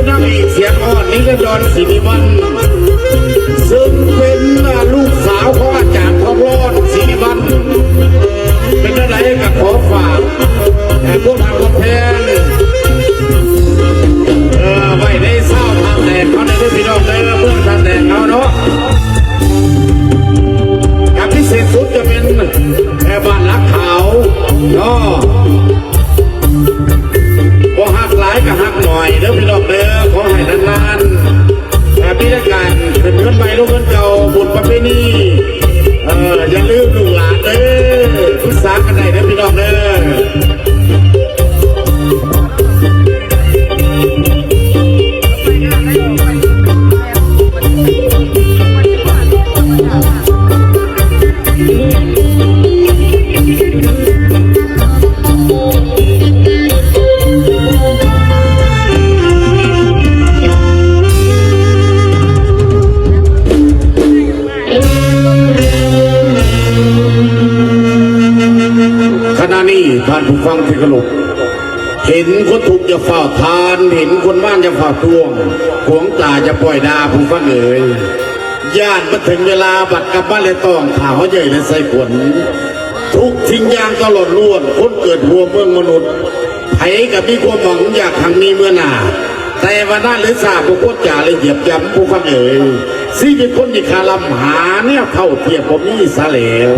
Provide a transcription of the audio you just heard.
ນາງເອກສຽງອ່ອນ ນິລະດອນ ສີລິວັນ ເຊິ່ງເປັນລູກສາວຂອງອາຈານທອງຫຼ້ອນ ສີລິວັນ ເປັນຈັ່ງໃດກໍຂໍຝາກ ເອີ ພວກເຮົາແພງ ເອີ ໄວ້ໃນຊາວທ່າແດງເຮົາແດ່ເດີພີ່ນ້ອງເດີ ເມືອງທ່າແດງເຮົາເນາະ ກັບພິເສດສຸດຈະເປັນ ເອີ ບ້ານຫຼັກຂາວເນາະ ບໍ່ຮັກຫຼາຍກໍຮັກໜ້ອຍເດີພີ່ນ້ອງເດີ ຂໍໃຫ້ນານໆ ເອີ ມີແຕ່ການຂຶ້ນເຮືອນໃໝ່ລົງເຮືອນເກົ່າ ບຸນປະເພນີ ເອີ ຢ່າລືມລູກຫຼານເດີ ປຶກສາກັນໄດ້ເດີພີ່ນ້ອງເດີ. ຂະນະນີ້ທ່ານຜູ້ຟັງທີ່ເຄົາລົບ, ເຫັນຄົນທຸກຢ່າຟ້າວທານ, ເຫັນຄົນມານຢ່າຟ້າວທ້ວງ, ຂວາງຕາຢ່າປ່ອຍດ່າ ຜູ້ຟັງເອີຍ. ຢ້ານມັນເຖິງເວລາບັດກັບມາແລະຕ້ອງ ຖ້າເຮົາໃຫຍ່ແລະໃສ່ຂວັນ. ທຸກສິ່ງຢ່າງຕະຫຼອດລ້ວນ, ຄົນເກີດຫົວເມືອງມະນຸດ, ໃຜກໍມີຄວາມຫວັງຢາກຮັ່ງມີເມືອໜ້າ, ແຕ່ວ່ານານຫຼືຊ້າບໍ່ຄວນຈາແລະຢຽບຢຳ ຜູ້ຟັງເອີຍ. ຊີວິດຄົນມີຄ່າລ້ຳ ຫາແນວເທົ່າທຽບບໍ່ມີສາແຫຼວ.